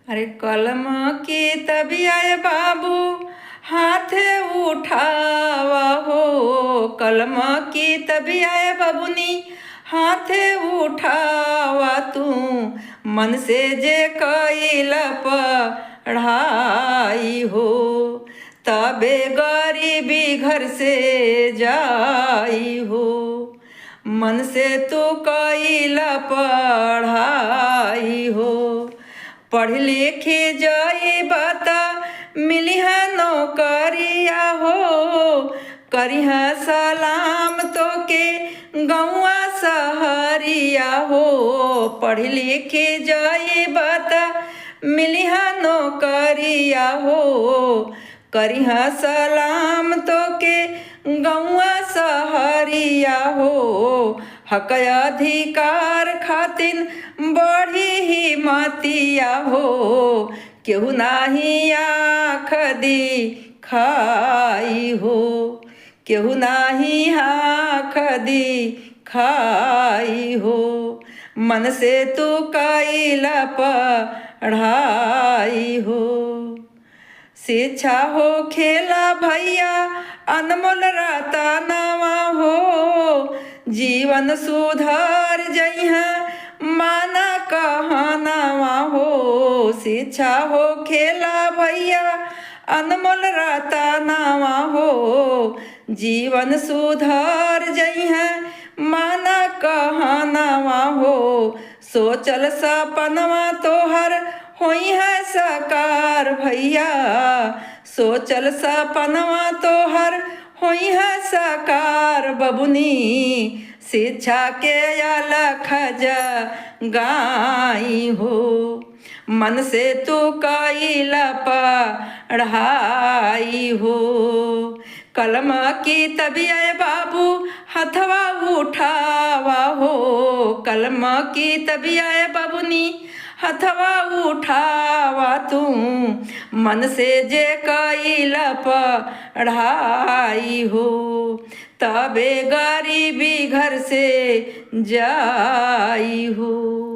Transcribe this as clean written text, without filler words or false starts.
अरे कलम की तबिया बाबू हाथे उठावा हो, कलम की तबिया बबुनी हाथे उठावा तू, मन से जे कैल पढ़ाई हो, तबे गरीबी घर से जाई हो। मन से तू कैल पढ़ाई हो, पढ़ लिखी जाई बता मिली है नौकरिया हो, करिहा सलाम तो के गौआ सहरिया हो। पढ़ लिखी जाई बता मिली है नौकरिया हो, करिहा सलाम तो के गौआ सहरिया हो। हक अधिकार खातिन बढ़ी ही मतिया हो, केहू नाही आँख दिखाई हो, केहू नाही आँख दिखाई हो। मन से तू कैल पढ़ाई हो। शिक्षा हो खेला भैया अनमोल रतनवा हो, जीवन सुधर जइहा माना कहनावा हो। शिक्षा हो खेला भैया अनमोल रतनवा हो, जीवन सुधर जइहा माना कहनावा हो। सोचल सपनवा तोहर होई है साकार भैया, सोचल सपनवा तोहर होई है साकार बबुनी। शिक्षा के अलख जगाई हो, मन से तू कैल पढ़ाई हो। कलम की तबिया बाबू हथवा उठावा हो, कलम की तबिया बबुनी हथवा उठावा तू, मन से जे कैल पढ़ाई हो, तबे गरीबी घर से जाई हो।